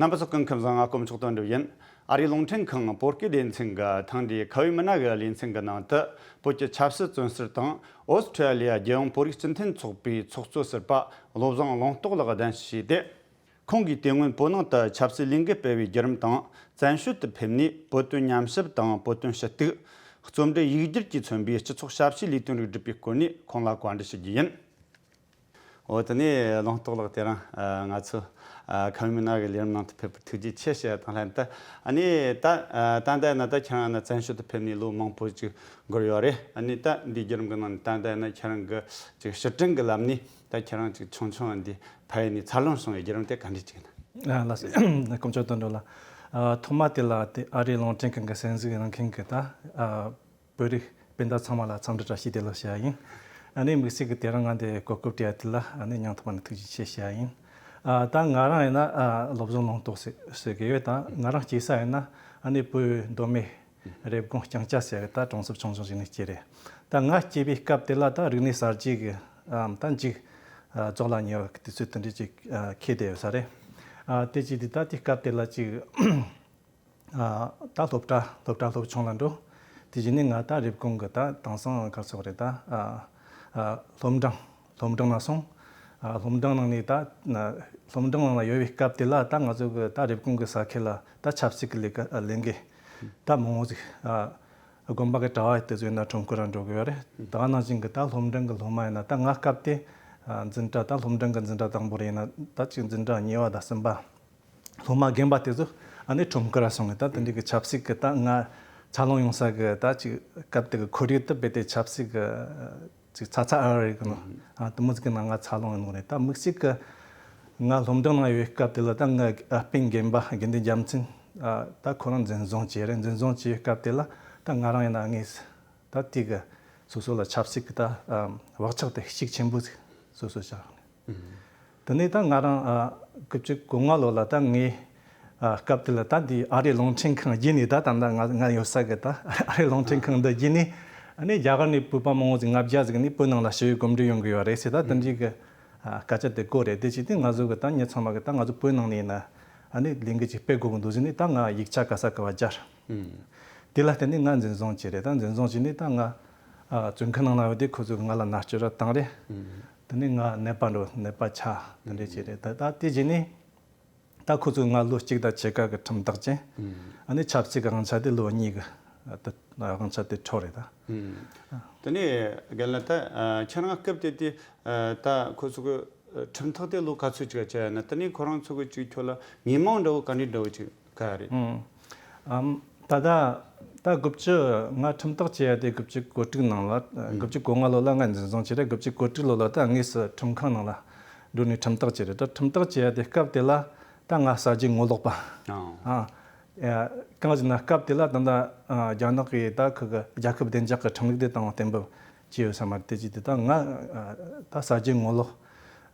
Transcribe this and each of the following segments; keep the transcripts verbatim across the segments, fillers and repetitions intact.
རྣམ་པ་ཚོ་སྐུ་ཁམས་བཟང་། ང་དཀོན་མཆོག་དོན་གྲུབ་ཡིན། ཨ་རིའི་རླུང་འཕྲིན་ཁང་བོད་སྐད་སྡེ་ཚན་གྱི་ཐེངས་འདིའི་ཁ་བའི་མི་སྣ་གི་ལེ་ཚན་གྱི་ནང་དུ། བོད་ཀྱི་ཆབ་སྲིད་བཙོན་ཟུར་དང་། ཨོ་སི་ཁྲུ་ལི་ཡ་རྒྱལ་ཡོངས་བོད་རིགས་སྤྱི་མཐུན་ཚོགས་པའི་ཚོགས་གཙོ་ཟུར་པ་བློ་བཟང་ལུང་རྟོགས་ལགས་གདན་ཞུ་བྱས་ཏེ། ཁོང་གིས་དེ་སྔོན་བོད་ནང་དུ་ཆབ་སྲིད་ལས་འགུལ་སྤེལ་བའི་བརྒྱུད་རིམ་དང་། བཙན་བྱོལ་དུ་ཕེབས་ནས་བོད་དོན་ཉམས་ཞིབ་དང་བོད་དོན་ཞུ་གཏུག། རྩོམ་འབྲི་ཡིག་སྒྱུར་གྱིས་མཚོན་པའི་སྤྱི་ཚོགས་ཞབས་ཞུའི་ལས་དོན་རིགས་བསྒྲུབས་པའི་སྐོར་ནས་ཁོང་ལ་བཀའ་འདྲི་ཞུ་རྒྱུ་ཡིན། འོ། དེ་ནས་ལུང་རྟོགས་ལགས། དེ་རིང་ཨ་ང་ཚོ་ཨ་ཁ་བའི་མི་སྣ་གི་ལས་རིམ་ནང་དུ་ཕེབས་པར་ཐུགས་རྗེ་ཆེ་ཞུ་ཡ་དང་ལྷན་དུ། ཨ་ནི་ད་ཨ་ད་ལྟ་ཡིན་ན་ད་ཁྱེད་རང་ནི་བཙན་བྱོལ་དུ་ཕེབས་ནས་ལོ་མང་པོ་ཅིག་འགོར་ཡོད་རེད། ཨ་ནི་ད་འདིའི་བརྒྱུད་རིམ་གྱི་ནང་ནས་ད་ལྟ་ཡིན་ན་ཁྱེད་རང་གི་ཅིག་ཕྱིར་དྲན་གྱི་ལམ་ནས་ད་ཁྱེད་རང་ཅིག་ཆུང་ཆུང་འདི་ཕ་ཡུལ་ནས་འཚར་ལོངས་བྱུང་བའི་བརྒྱུད་རིམ་དེ་ག་འདྲ་ཅིག་ཡིན་ན། ཨ་ལགས་སོ། དཀོན་མཆོག་དོན་གྲུབ་ལགས། ཨ་ཐོག་མ་དེ་ལ་དེ་ཨ་རིའི་རླུང་འཕྲིན་ཁང་གི་གསན་གཟིགས་གནང་མཁན་གྱི་ད་ཨ་བོད་རིགས་སྤུན་ཟླ་ཚང་མ་ལ་འཚམས་འདྲི་བཀྲ་ཤིས་བདེ་ལེགས་ཞུ་ཡ་ཡིན། ཨ་ནི་དམིགས་བསལ་གྱི་དེ་རིང་ང་འདི་གོ་སྐབས་སྤྲད་ཡ་དེ་ལ་ཨ་ནི་སྙིང་ཐག་པ་ནས་ཐུགས་རྗེ་ཆེ་ཞུ་ཡ་ཡིན། ཨ་ད་ང་རང་ཡིན་ན་ཨ་བློ་བཟང་ལུང་རྟོགས་ཟེར་ཟེར་གི་ཡོད། ད་ང་རང་སྐྱེས་ས་ཡིན་ན་ཨ་ནི་བོད་མདོ་སྨད་རེབ་གོང་རྐྱང་ཆ་ཟེར་གི་ད་གྲོང་གསེབ་ཆུང་ཆུང་ཞིག་ནས་སྐྱེས་རེད། ད་ང་སྐྱེས་པའི་སྐབས་དེ་ལ་ད་རིག་གནས་གསར་བརྗེ་གི་ཨ་ད་མཇུག་ཨ་རྫོགས་ལ་ཉེ་བ་གི་དུས་ཚོད་དེ་འདྲ་ཅིག་ཨ་འཁེལ་བསྡད་ཡོད་ས་རེད། ཨ་དེ་ཅིག་དེ་ད་དེ་སྐབས་དེ་ལ་ཅིག་ཨ་ད་སློབ་གྲྭ་སློབ་གྲྭ་སློབ་ཆུང་ལ་འགྲོ། དེ་བཞིན་ནས་ང་ད་རེབ་གོང་གི་ད་དེང་སང་ག་རེ་ཟེར་དགོས་རེད། ད་ཨ་ཨ་སློབ་འབྲིང་སློབ་འབྲིང་ནང་སོང་། ཨ་སློབ་འབྲིང་ནང་ནས་ད་ན་སློབ་འབྲིང་ནང་ལ་ཡོད་པའི་སྐབས་དེ་ལ་ད་ང་ཚོ་གི་ད་རེབ་གོང་གི་ས་ཁུལ་ལ་ད་ཆབ་སྲིད་ཀྱི་ལས་ཀ་ཨ་ལས་འགུལ་ད་མང་བོ་ཟིག་ཨ་དགོན་པ་གི་གྲྭ་བ་དེ་ཚོ་ཡིན་ན་ཁྲོམ་སྐོར་ར་འགྲོ་གི་ཡོད་རེད། ད་ག་ནང་བཞིན་གི་ད་སློབ་འབྲིང་གི་སློབ་མ་ཡིན་ན་ད་ང་སྐབས་དེ་ཨ་འཛིན་གྲྭ་ད་སློབ་འབྲིང་གི་འཛིན་གྲྭ་དང་པོ་རེད། ཡིན་ན་ད་ཅིག་འཛིན་གྲྭ་གཉིས་པ་དང་གསུམ་པ། སློབ་མ་རྒན་པ་དེ་ཚོ་ཨ་ནི་ཁྲོམ་སྐོར་ར་སོང་ངས་ད་དེ་འདྲའི་གི་ཆབ་སྲིད་གི་ད་ང་འཚར་ལོངས་ཡོང་ས་གི་ད་ཅིག་སྐབས་དེ་གི་ཁོར་ཡུག་དེ་རྦད་དེ་ཆབ་སྲིད་གི་ཅིག་ཚ་ཚ་འུར་འུར་གི་ནང་ཨ་དེ་མོ་ཟིག་གི་ནང་ང་འཚར་ལོངས་ཡོང་ནོ་རེད། ད་དམིགས་བསལ་གི་ང་སློབ་འབྲིང་ནང་ཡོད་སྐབས་དེ་ལ་ད་ང་ཨ་སྤུན་རྒན་པ་དགེ་འདུན་རྒྱལ་མཚན་ཨ་ད་ཁོ་རང་འཛིན་བཟུང་བྱས་རེད། འཛིན་བཟུང་བྱས་སྐབས་དེ་ལ་ད་ང་རང་ཡིན་ན་ངས་ད་དེ་གི་སོ་སོ་ལ་ཆབ་སྲིད་གི་ད་ཨ་བག་ཆགས་དེ་ཤུགས་ཆེན་པོ་ཟིག་སོ་སོ་བཞག་ནས། དེ་ནས་ད་ང་རང་ཨ་དགུ་བཅུ་གོ་ལྔ་ལོ་ལ་ད་ངའི་ཨ་སྐབས་དེ་ལ་ད་འདི་ཨ་རིའི་རླུང་འཕྲིན་ཁང་བརྒྱུད་ནས་ད་ད་ད་ང་ང་ཡོད་ས་གི་ད་ཨ་རིའི་རླུང་འཕྲིན་ཁང་འདི་བརྒྱུད་ནས་ཨ་ནི་རྒྱ་གར་ནས་བོད་པ་མང་བོ་ཟིག་ལྔ་བརྒྱ་ཟིག་ནི་བོད་ནང་ལ་ཞི་བའི་གོམ་བགྲོད་ཡོང་གི་ཡོད་རེད་ཟེར། ད་དེ་འདྲའི་གི་ཨ་སྐད་ཆ་དེ་གོ་རེད། དེ་བྱས་ཏེ་ང་ཚོ་གི་ད་མྱི་ཚང་མ་གི་ད་ང་ཚོ་བོད་ནང་ནས་ཡིན་ན་ཨ་ནི་ལས་འགུལ་ཅིག་སྤེལ་དགོས་གི་འདུག་ཟེར་ནས་ད་ང་ཡིག་ཆ་ག་ས་ག་བ་སྦྱར། དེ་ལ་བརྟེན་ནས་ང་འཛིན་བཟུང་བྱས་རེད། ད་འཛིན་བཟུང་བྱས་ནས་ད་ང་ཨ་བཙོན་ཁང་ནང་ལ་ཡོད་དུས་ཁོ་ཚོས་ང་ལ་མནར་གཅོད་ར་བཏང་རེད། དེ་ནས་ང་ནད་པ་འགྲོ། ནད་པ་ཆགས། དེ་འདྲས་བྱས་རེད། ད་ད་དེ་རྗེས་ནས་ད་ཁོ་ཚོས་ང་ལོ་གཅིག་དང་ཕྱེད་ཀ་གི་ཁྲིམས་ཐག་བཅད། ཨ་ནི་ཆབ་སྲིད་ཀྱི་དབང་ཆ་དེ་ལོ་གཉིས་ཀྱི་ཨ་ད་དབང་ཆ་དེ་འཕྲོག་རེད་ད། དེ་ནས་རྒན་ལགས། ད་ཨ་ཁྱེད་རང་སྐབས་དེ་དུས་ཨ་ད་ཁོ་ཚོ་གི་ཁྲིམས་ཐག་དེ་ལོ་ག་ཚོད་ཅིག་བཅད་ཡོད་ན། དེ་ནས་ཁོ་རང་ཚོ་གི་ཅིག་ཁྱོད་ལ་ཉེས་མིང་འདྲ་བོ་ག་འདྲ་འདྲ་བོ་ཅིག་ག་རེད། ཨམ། ད་ད་ད་དགུ་བཅུ། ང་ཁྲིམས་ཐག་བཅད་ཡ་དེ་དགུ་བཅུ་གོ་དྲུག་ནང་ལ། དགུ་བཅུ་གོ་ལྔ་ལོ་ལ་ང་འཛིན་བཟུང་བྱས་རེད། དགུ་བཅུ་གོ་དྲུག་ལོ་ལ་ད་དངོས་སུ་ཁྲིམས་ཁང་ནང་ལ་འགྲོ་ནས་ཁྲིམས་ཐག་བཅད་རེད། ད་ཁྲིམས་ཐག་བཅད་ཡ་དེ་སྐབས་དེ་ལ་ད་ང་གསར་བརྗེ་ངོ་ལོག་པ། ཨ། ཨ་ཡ། གང་ཟེར་ན་སྐབས་དེ་ལ་ད་ད་ཨ་རྒྱ་ནག་གིས་ད་ཁོ་གི་རྒྱལ་ཁབ་བདེ་འཇགས་ཀྱི་ཁྲིམས་ལུགས་དེ་བཏང་བ་གཏན་འབེབས་བྱས་ཡོད་ས་མ་རེད། དེ་ཅི་དེ་ད་ང་ཨ་ད་གསར་བརྗེ་ངོ་ལོག་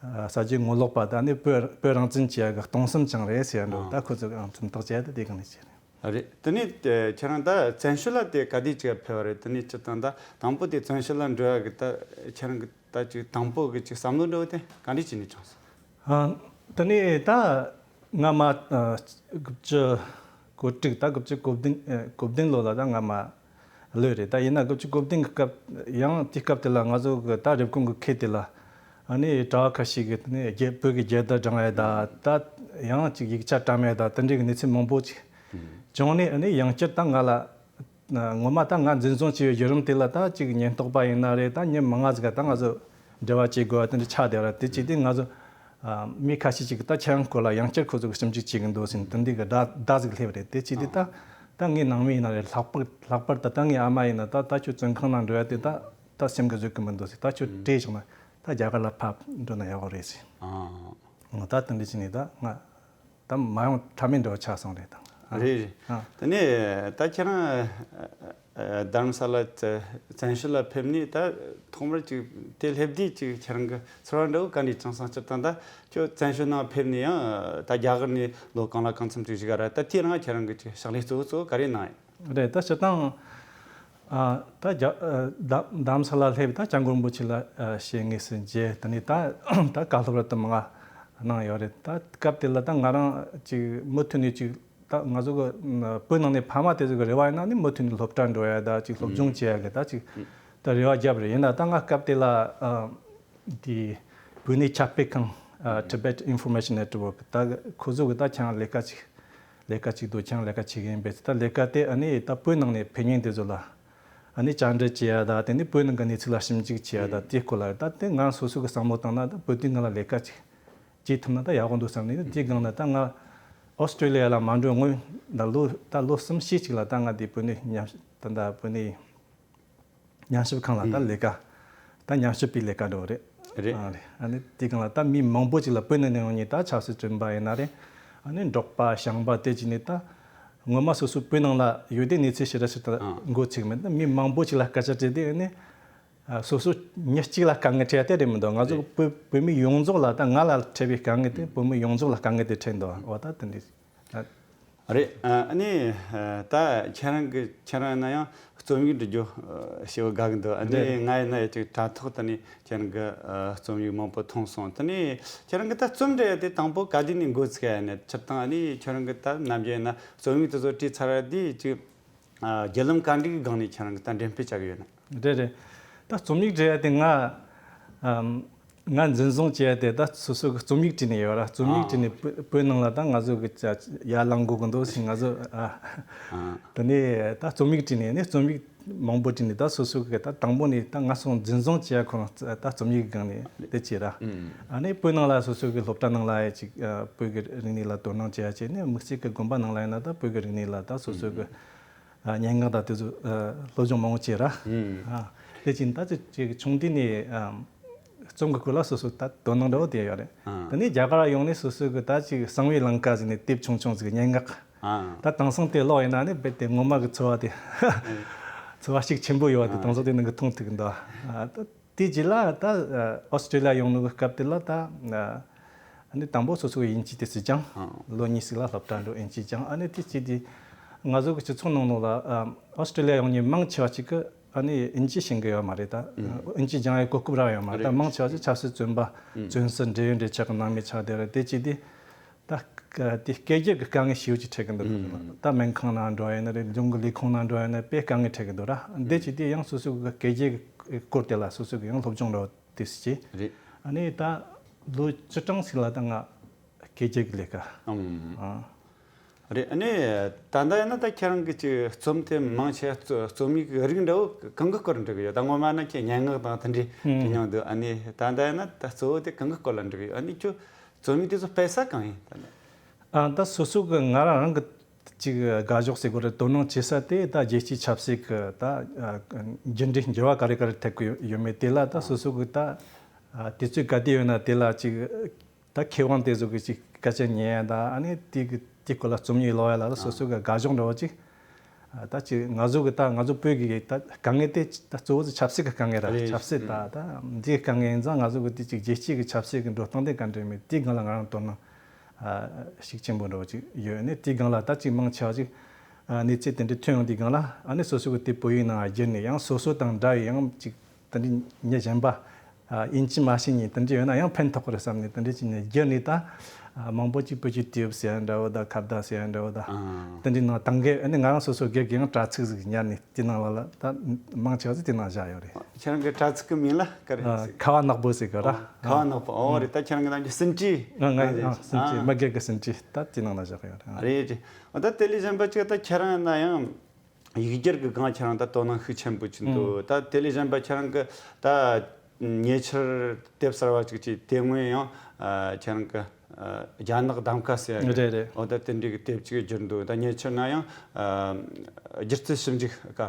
ཨ་གསར་བརྗེ་ངོ་ལོག་པ་ད་ནི་བོད་བོད་རང་བཙན་བྱེད་ཡ་གི་སྟོང་བསམ་བཅངས་རེད་ཟེར་ཡ་འགྲོ། ཨ། ད་ཁོ་ཚོ་གི་ཨང་ཁྲིམས་ཐག་བཅད་ཡ་ད་དེ་གང་ནས་བྱས་རེད། རེད། དེ་ནས་ཨ་ཁྱེད་རང་ད་བཙན་བྱོལ་ལ་དེ་ག་དུས་ཅིག་ཕེབས་པ་རེད། དེ་ནས་སྤྱིར་བཏང་ད་དང་པོ་དེ་བཙན་བྱོལ་ལ་འགྲོ་ཡ་གི་ད་ཁྱེད་རང་གི་ད་ཅིག་དང་པོ་གི་ཅིག་བསམ་བློ་འདྲ་བོ་དེ་ག་འདྲ་བྱས་ནས་བྱུང་སོང་། ཨ། དེ་ནས་ད་ང་མ་ཨ་དགུ་བཅུ་གོ་དྲུག་ད་དགུ་བཅུ་གོ་བདུན་ཨ་གོ་བདུན་ལོ་ལ་ད་ང་མ་ལོས་རེད། ད་ཡིན་ན་དགུ་བཅུ་གོ་བདུན་གི་སྐབས། ཡང་དེའི་སྐབས་དེ་ལ་ང་ཚོ་གི་ད་རེབ་གོང་གི་ཁུལ་དེ་ལ་ཨ་ནི་གྲྭ་བ་ཁ་ཤས་ཀྱིས་ནི་རྒྱལ་བོད་ཀྱི་རྒྱལ་དར་བསྒྲེངས་ཡ་ད་ད་ཡང་ཅིག་ཡིག་ཆ་བཀྲམ་ཡ་ད་དེ་འདྲའི་གི་གནས་ཚུལ་མང་པོ་ཅིག་བྱུང་ནས། ཨ་ནི་ཡང་བསྐྱར་ད་ང་ལ་ངོ་མ་ད་ང་འཛིན་བཟུང་བྱས་པའི་བརྒྱུད་རིམ་དེ་ལ་ད་ཅིག་ཉེན་རྟོག་པ་ཡིན་ན་རེད། ད་མྱི་མང་ང་ཟིག་ག་ད་ང་ཚོ་འབྲེལ་བ་བྱེད་དགོས་པ་དེ་འདྲ་ཆགས་བསྡད་པ་རེད། དེ་བྱས་ཏེ་ང་ཚོ་ཨ་མི་ཁ་ཤས་ཅིག་གིས་ད་ཁྱེད་རང་སྐོར་ལ་ཡང་བསྐྱར་ཁོ་ཚོ་གིས་ཞིབ་འཇུག་བྱེད་ཀྱི་འདུག་ཟེར་ནས་དེ་འདྲའི་གི་བརྡ་བརྡ་ཟིག་སླེབས་པ་རེད། དེ་བྱས་ཏེ་ད་ད་ངའི་ནང་མི་ཡིན་ན་རེད། ལྷག་པར་ལྷག་པར་དུ་ད་ངའི་ཨ་མ་ཡིན་ན་ད་ད་ཁྱོད་བཙོན་ཁང་ནང་འགྲོ་ཡ་དེ་ད་ད་སེམས་གི་བཟོད་གི་མི་འདུག་ཟེར། ད་ཁྱོད་བྲོས་བཞག་ན་ད་རྒྱ་གར་ལ་ཕར་འགྲོ་ན་ཡག་པོ་རེད་ཟེར། ཨ། ད་དེ་འདྲ་བྱས་ནས་ད་ང་ད་མ་ཡོང་ཐབས་མེད་འདྲ་བོ་ཆགས་སོང་རེད་ད། རེད་རེད། ཨ། དེ་ནས་ད་ཁྱེད་རང་ཨ་ཨ་རྡ་རམ་ས་ལ་བཙན་བཙན་བྱོལ་ལ་ཕེབས་ནས་ད་ཐོག་མར་ཅིག་དེ་སླེབས་དུས་ཅིག་ཁྱེད་རང་གི་ཚོར་བ་འདྲ་བོ་ག་འདྲ་བྱུང་སོང་། སྤྱིར་བཏང་ད་ཁྱོད་བཙན་བྱོལ་ནང་ཕེབས་ནས་ཡང་ད་རྒྱ་གར་ནས་ལོ་གང་ལ་གང་འཚམ་ཅིག་བཞུགས་ཡ་ར། ད་དེའི་རིང་ཁྱེད་རང་གི་ཅིག་ཕྱག་ལས་གཙོ་བོ་གཙོ་བོ་ག་རེ་གནང་ཡོད། རེད། ད་སྤྱིར་བཏང་ཨ་ད་རྒྱ་ཨ་རྡ་རྡ་རམ་ས་ལ་སླེབས། ད་སྐྱབས་མགོན་རིན་པོ་ཆེ་ལ་ཨ་ཞེ་དངོས་སུ་མཇལ། དེ་ནས་ད་ད་བཀའ་སློབ་ར་དུ་མ་ང་ གནང་ཡོད་རེད། ད་སྐབས་དེ་ལ་ད་ང་རང་ཅིག་མུ་མཐུད་ནས་ཅིག་ད་ང་ཚོ་གི་བོད་ནང་ནས་ཕ་མ་དེ་ཚོ་གི་རེ་བ་ཡིན་ན་ནི་མུ་མཐུད་ནས་སློབ་གྲྭ་འགྲོ་ཡ་ད་ཅིག་སློབ་སྦྱོང་བྱེད་ཡ་གི་ད་ཅིག་ད་རེ་བ་བརྒྱབ་རེད། ཡིན་ན་ད་ང་སྐབས་དེ་ལ་དེ་བོད་གནས་ཁྱབ་སྤེལ་ཁང་Tibet Information Network ད་ཁོ་ཚོ་གི་ད་ཁྱེད་རང་ལས་ཀ་ཅིག་ལས་ཀ་ཅིག་འདུག་ཁྱེད་རང་ལས་ཀ་བྱེད་གི་ཡིན་པས་ད་ལས་ཀ་དེ་ཨ་ནི་ད་བོད་ནང་ནས་ཕེབས་མཁན་དེ་ཚོ་ལ་ཨ་ནི་བཅར་འདྲི་བྱེད་ཡ་ད་དེ་ནི་བོད་ནང་གི་གནས་ཚུལ་ལ་ཞིབ་འཇུག་བྱེད་ཡ་ད་དེ་སྐོར་ལ་ད་དེ་ང་སོ་སོ་གི་བསམ་བློ་བཏང་ན་ད་བོད་དོན་སྒང་ལ་ལས་ཀ་ཅིག་བྱེད་ཐུབ་ན་ད་ཡག་པོ་འདུག་བསམ་ནས་དེའི་སྒང་ལ་ད་ང་ཨོ་སི་ཀྲི་ལི་ཡ་ལ་མ་འགྲོ་སྔོན་ད་ལོ་ད་ལོ་གསུམ་བཞི་ཅིག་ལ་ད་ང་དེ་བོད་གནས་ཉམས་ད་ད་བོད་གནས་ཉམས་ཞིབ་ཁང་ལ་ད་ལས་ཀ་ད་ཉམས་ཞིབ་པའི་ལས་ཀ་འགྲོ་རེད། རེད། ཨ་རེད། ཨ་ནི་དེའི་སྒང་ལ་ད་མི་མང་པོ་ཅིག་ལ་བོད་ནས་ནས་ཡོང་ནས་ད་ཆབ་སྲིད་བཙོན་པ་ཡིན་ན་རེད། ཨ་ནི་འབྲོག་པ་ཞང་པ་དེ་ཅིག་ནས་ད་ངོ་མ་སོ་སོ་བོད་ནང་ལ་ཡོད་དེ་གནས་ཚུལ་ཞེ་དྲག་ཞིག་ད་མགོ་ཚོས་མེད། ད་མི་མང་པོ་ཅིག་ལ་སྐད་ཆ་དྲིས་དུས་ཨ་ནི་ཨ་སོ་སོ་མི་གཅིག་ལ་དཀའ་ངལ་འཕྲད་ཡ་དེ་རེད་མི་འདུག་ང་ཚོ་བོད་བོད་མི་ཡོངས་རྫོགས་ལ་ད་ང་ལ་འཕྲད་པའི་དཀའ་ངལ་དེ་བོད་མི་ཡོངས་རྫོགས་ལ་དཀའ་ངལ་དེ་འཕྲད་འདུག་འོ་ད་དེ་འདྲ་ཨ། རེད། ཨ་ནི་ད་ཁྱེད་རང་གི་ཁྱེད་རང་ཡིན་ན་ཡང་རྩོམ་ཡིག་འབྲི་རྒྱུ་ཞེ་པོ་དགའ་གི་འདུག་ཨ་ནི་རེད། ང་ཡིན་ན་ཡང་ཅིག་དྲ་ཐོག་ད་ནི་ཁྱེད་རང་གི་ཨ་རྩོམ་ཡིག་མང་པོ་མཐོང་སོང་། ད་ནི་ཁྱེད་རང་གི་ད་རྩོམ་འབྲི་ཡ་དེ་དང་པོ་ག་དུས་ནས་འགོ་ཚུགས་ཡ་ཡིན་ན་སྤྱིར་བཏང་ཨ་ནི་ཁྱེད་རང་གི་ད་ནམ་རྒྱུན་ཡིན་ན་རྩོམ་ཡིག་དེ་ཚོ་བྲིས་ཚར་བ་དེ་ཅིག་ཨ་བརྒྱུད་ལམ་ག་འདྲ་གི་སྒང་ནས་ཁྱེད་རང་གིས་ད་འགྲེམས་སྤེལ་བྱ་གི་ཡོད་ན། རེད་རེད། ད་རྩོམ་ཡིག་འབྲི་ཡ་དེ་ང་ཨམ་ང་འཛིན་བཟུང་བྱས་ཏེ་ད་སོ་སོ་གི་རྩོམ་ཡིག་བྲིས་ནས་ཡོད་ར། རྩོམ་ཡིག་བྲིས་ནས་བོད་བོད་ནང་ལ་ད་ང་ཚོ་གི་ཡར་ལངས་དགོས་གི་འདུག་ཟེར་ང་ཚོ་ཨ་ཨ་དེ་ནས་ད་རྩོམ་ཡིག་བྲིས་ནས་ནི་རྩོམ་ཡིག་མང་པོ་བྲིས་ནས་ད་སོ་སོ་གི་ད་དང་པོ་ནས་ད་ང་སོང་འཛིན་བཟུང་བྱས་ཁོ་རང་ད་རྩོམ་ཡིག་གི་སྒང་ནས་དེ་བྱས་ར། ཨ་ནི་བོད་ནང་ལ་སོ་སོ་གི་སློབ་གྲྭ་ནང་ལ་ཡ་ཅིག་ཨ་བོད་ཀྱི་རིག་གནས་ལ་དོ་སྣང་བྱེད་ཡ་བྱས་ནས་དམིགས་བསལ་གི་དགོན་པ་ནང་ལ་ཡིན་ན་ད་བོད་ཀྱི་རིག་གནས་ལ་ད་སོ་སོ་གི་ཨ་སྙན་ངག་དང་དེ་ཚོ་ཨ་སློབ་སྦྱོང་མང་པོ་བྱས་ར། ཨ་དེ་བཞིན་ད་ཅིག་ཅིག་ཆུང་དུས་ནས་ཨ་རྩོམ་གྱི་སྐོར་ལ་སོ་སོ་ད་དོ་སྣང་འདྲ་བོ་དེ་ཡོད་རེད། ཨ་དེ་ནས་རྒྱ་གར་ཡོང་ནས་སོ་སོ་གི་ད་ཅིག་གསང་བའི་ལང་ཀ་ཟེར་ནས་དེབ་ཆུང་ཆུང་ཟིག་སྙན་ངག་ཨ་ད་དེང་སང་དེ་ཀློག་ཡིན་ན་ནི་རྦད་དེ་ངོ་མ་གི་ཚོར་བ་དེ་ཚོར་བ་ཤུགས་ཆེན་པོ་ཡོད་པ་དེ་ཨ་དེང་སང་དེ་ནང་གི་མཐོང་ཐུབ་གི་འདུག་ཨ་ད། དེ་རྗེས་ལ་ད་ཨོ་སི་ཀྲི་ལི་ཡ་ཡོང་ནོ་གི་སྐབས་དེ་ལ་ད་ཨ་ནི་དང་པོ་སོ་སོ་གི་དབྱིན་ཇི་དེ་ཚོ་སྦྱངས། ལོ་གཉིས་ཤིག་ལ་སློབ་གྲྭ་འགྲོ་དབྱིན་ཇི་སྦྱངས། ཨ་ནི་དེ་བྱས་དུས་ང་ཚོ་གི་སྤྱི་ཚོགས་ནང་ལོགས་ལ་ཨ་ཨོ་སི་ཀྲི་ལི་ཡ་ཡོང་མཁན་མང་ཆེ་བ་ཅིག་གི་ཨ་ནི་དབྱིན་ཇི་ཤེས་ཀྱི་ཡོད་མ་རེད། ད་དབྱིན་ཇི་སྦྱང་ཡའི་གོ་སྐབས་རག་ཡོད་མ་རེད། ད་མང་ཆེ་བ་ཅིག་ཆབ་སྲིད་བཙོན་པ་བཙོན་ས་འབྲེལ་ཡོད་འབྲེལ་ཆགས་ཀྱི་ནང་མི་ཆགས་བསྡད་རེད། དེ་བྱས་དུས། ད་ཀ་དེ་སྐད་རྒྱག་གི་དཀའ་ངལ་ཞེ་པོ་ཅིག་འཕྲད་གི་འདུག་ད་སྨན་ཁང་ནང་འགྲོ་ཡ་ཡིན་ན་རེད། ལྗོངས་གི་ལས་ཁུངས་ནང་འགྲོ་ཡ་ཡིན་ན་དཔེ་དཀའ་ངལ་འཕྲད་གི་འདུག་ར། འདི་བྱས་དུས་ཡང་སོ་སོ་གི་སྐད་རྒྱག་གི་སྐོར་དེ་ལ་སོ་སོ་གི་ཡང་སློབ་སྦྱོང་འདྲ་བོ་དེ་སུ་བྱས། རེད། ཨ་ནི་ད་ལོ་བཅུ་གྲངས་ཤིག་ལ་ད་ང་སྐད་རྒྱག་གི་ལས་ཀ་ཨ་རེད། ཨ་ནི་ད་ལྟ་ཡིན་ན་ད་ཁྱེད་རང་གི་ཅིག་རྩོམ་དེ་མང་ཆེ་རྩོ་རྩོམ་ཡིག་གི་རིགས་འདྲ་བོ་གང་གི་སྐོར་འབྲི་གི་ཡོད། ད་སྔོན་མ་ན་ཁྱེད་སྙན་ངག་དང་དེ་འདྲའི་འབྲི་མྱོང་འདུག་ཨ་ནི་ད་ལྟ་ཡིན་ན་ད་གཙོ་བོ་དེ་གང་གི་སྐོར་ལ་འབྲི་གི་ཡོད། ཨ་ནི་ཁྱོད། རྩོམ་ཡིག་དེ་ཚོ་སྤེལ་ས་གང་ཡིན་ད་ནི། ཨ་ད་སོ་སོ་གི་ང་རང་རང་གི་ཅིག་དགའ་ཕྱོགས་ཟེར་དགོས་རེད། དོ་སྣང་བྱེད་ས་དེ་ད་རྒྱལ་སྤྱིའི་ཆབ་སྲིད་གི་ད་ཨ་འགྱུར་འགྲོས་འགྱུར་བ་ག་རེ་ག་རེ་ཐེབས་གི་ཡོད་མེད་དེ་ལ་ད་སོ་སོ་གི་ད་ཨ་དུས་ཚོད་ག་དུས་ཡོད་ན་དེ་ལ་ཅིག་ད་མཁས་དབང་དེ་ཚོ་གི་ཅིག་སྐད་ཆ་ཉན་ཡ་ད་ཨ་ནི་དེ་གི་དེ་སྐོར་ལ་རྩོམ་ཡིག་ཀློག་ཡ་ལ་ད་སོ་སོ་གི་དགའ་ཕྱོགས་འདྲ་བོ་ཅིག་ད་ཅིག་ང་ཚོ་གི་ད་ང་ཚོ་བོད་ཀྱི་ད་དཀའ་ངལ་དེ་ད་གཙོ་བོ་ཆབ་སྲིད་ཀྱི་དཀའ་ངལ་ར། རེད། ཆབ་སྲིད་ད་ད་འདིའི་དཀའ་ངལ་ཡིན་ཙང་ང་ཚོ་གི་དེ་ཅིག་རྒྱལ་སྤྱི་གི་ཆབ་སྲིད་ཀྱི་འགྲོ་སྟངས་དེ་ག་འདྲ་མེད་དེའི་སྒང་ལ་ང་རང་དོ་སྣང་ཤུགས་ཆེན་པོ་འདྲ་བོ་ཅིག་ཡོད་ནས། དེའི་སྒང་ལ་ད་ཅིག་མང་ཆེ་བ་ཅིག་གནས་ཚུལ་དེ་འདྲ་ཐོན་ཡོང་དུས་སྒང་ལ་ཨ་ནི་སོ་སོ་གི་དེ་བོད་ཡིག་ནང་བསྒྱུར་ནས་ཡང་སོ་སོ་དང་འདྲ་བའི་ཡང་ཅིག་དེ་འདྲའི་མི་གཞན་པ། ཨ་དབྱིན་ཇི་མ་ཤེས་མཁན་དེ་འདྲ་ཡོད་ན་ཡང་ཕན་ཐོགས་རེད་བསམ་ནས་དེ་འདྲ་བྱས་ནས་བསྒྱུར་ནས། ད་ཨ་མང་པོ་ཅིག་བོད་ཀྱི་དུས་བབ་ཟེར་ཡ་འདྲ་བོ་དང་ཁ་བརྡ་ཟེར་ཡ་འདྲ་བོ་དང་། ཨ་དེ་འདྲའི་ནང་ད་གིན་ཨ་ནི་ང་རང་སོ་སོ་སྒེར་གྱི་ཡང་དྲ་ཚིགས་ཟིག་ཉར་ནས་དེ་ནང་ལ་ལ་ད་མང་ཆེ་བ་ཟིག་དེ་ནང་བཞག་ཡོད་རེད། ཁྱེད་རང་གི་དྲ་ཚིགས་ཀྱི་མིང་ལ་ག་རེ་ཨ་ཟེར། ཁ་བ་ནག་པོ་ཟེར་གི་ར། ཁ་བ་ནག་པོ། ཨོ་རེད། ད་ཁྱེད་རང་གི་ནང་གི་ཟིན་བྲིས། ང་ང་ཨ་ཟིན་བྲིས། ཨ་མི་སྒེར་གྱི་ཟིན་བྲིས་ད་དེ་ནང་ལ་བཞག་ཡོད་རེད། རེད་རེད། ཨ་ད་དེ་ལས་གཞན་པ་ཅིག་ད་ཁྱེད་རང་ཡིན་ན་ཡང་། ཡིག་སྒྱུར་གྱི་སྒང་ཁྱེད་རང་ད་དོ་སྣང་ཤུགས་ཆེན་པོ་ཅིག་འདུག་ད་དེ་ལས་གཞན་པ་ཁྱེད་རང་གི་ད་ཉེ་ཆར་དེབ་གསར་བ་ཅིག་ཅིག་དེ་སྔོན་ཡང་ཨ་ཁྱེད་རང་གི་ཨ་རྒྱ་ནག་གདམ་ཀ་ཟེར་ཡ་གི། རེད་རེད། འོ་ད་དེ་འདྲའི་གི་དེབ་ཅིག་བསྒྱུར་འདུག་ད་ཉེ་ཆར་ན་ཡང་ཨ་སྒྱུ་རྩལ་ཞིབ་འཇུག་ག་ཨ་